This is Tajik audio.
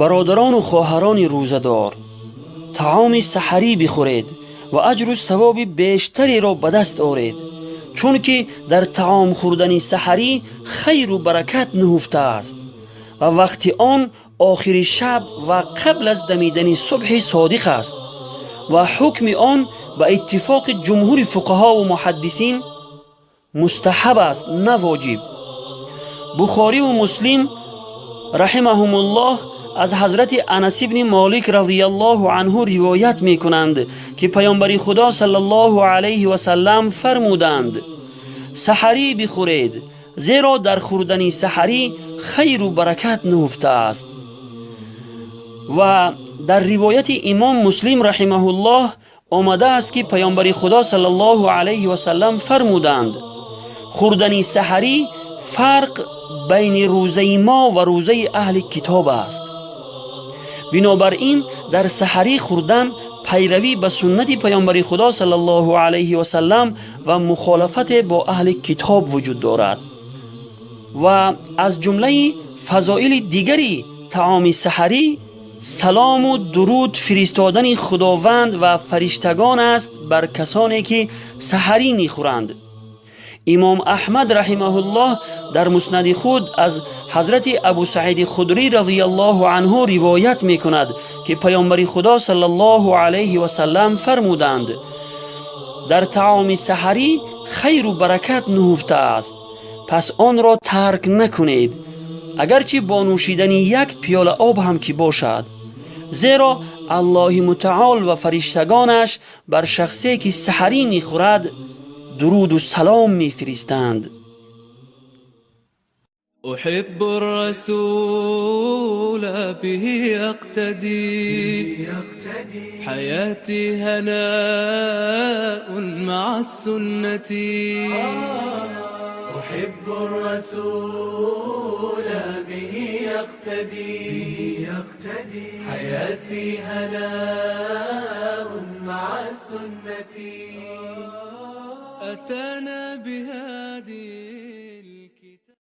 Бародарону хоҳарони рӯзадор, таоми саҳарӣ бихӯред ва аҷру савоби бештареро ба даст оред, чунки дар таом хӯрдани саҳарӣ хайру баракат нуҳуфта аст ва вақти он охири шаб ва қабл аз дамидани субҳи содиқ аст ва ҳукми он ба иттифоқи ҷумҳури фуқаҳову муҳаддисин мустаҳаб аст, на воҷиб. Бухориву Муслим раҳимаҳумуллоҳ аз ҳазрати Анас ибни Молик разияллоҳу анҳу ривоят мекунанд, ки паёмбари Худо саллаллоҳу алайҳи васаллам фармуданд: «Саҳарӣ бихӯред, зеро дар хӯрдани саҳарӣ хайру баракат нуҳуфта аст». Ва дар ривояти имом Муслим раҳимаҳуллоҳ омадааст, ки паёмбари Худо саллаллоҳу алайҳи васаллам фармуданд: «Хӯрдани саҳарӣ фарқ байни рӯзаи мо ва рӯзаи аҳли китоб аст». Бинобар ин дар саҳарӣ хӯрдан пайравӣ ба суннати паёмбари Худо саллаллоҳу алайҳи васаллам ва мухолафате бо аҳли китоб вуҷуд дорад. Ва аз ҷумлаи фазоили дигари таоми саҳарӣ салому дуруд фиристодани Худованд ва фариштагон аст бар касоне, ки саҳарӣ мехӯранд. Имом Аҳмад раҳимаҳуллоҳ дар муснади худ аз ҳазрати Абу Саиди Худрӣ разияллоҳу анҳу ривоят мекунад, ки паёмбари Худо саллаллоҳу алайҳи васаллам фармуданд: «Дар таоми саҳарӣ хайру баракат нуҳуфта аст, пас онро тарк накунед, агарчи бо нӯшидани як пиёла об ҳам ки бошад, зеро Аллоҳи мутаол ва фариштагонаш бар шахсе, ки саҳарӣ мехӯрад, дуруду салом мефиристанд». أحب الرسول به أقتدي، حياتي هناء مع السنة. أحب الرسول به يقتدي، حياتي هناء مع السنة. أتانا بهادي.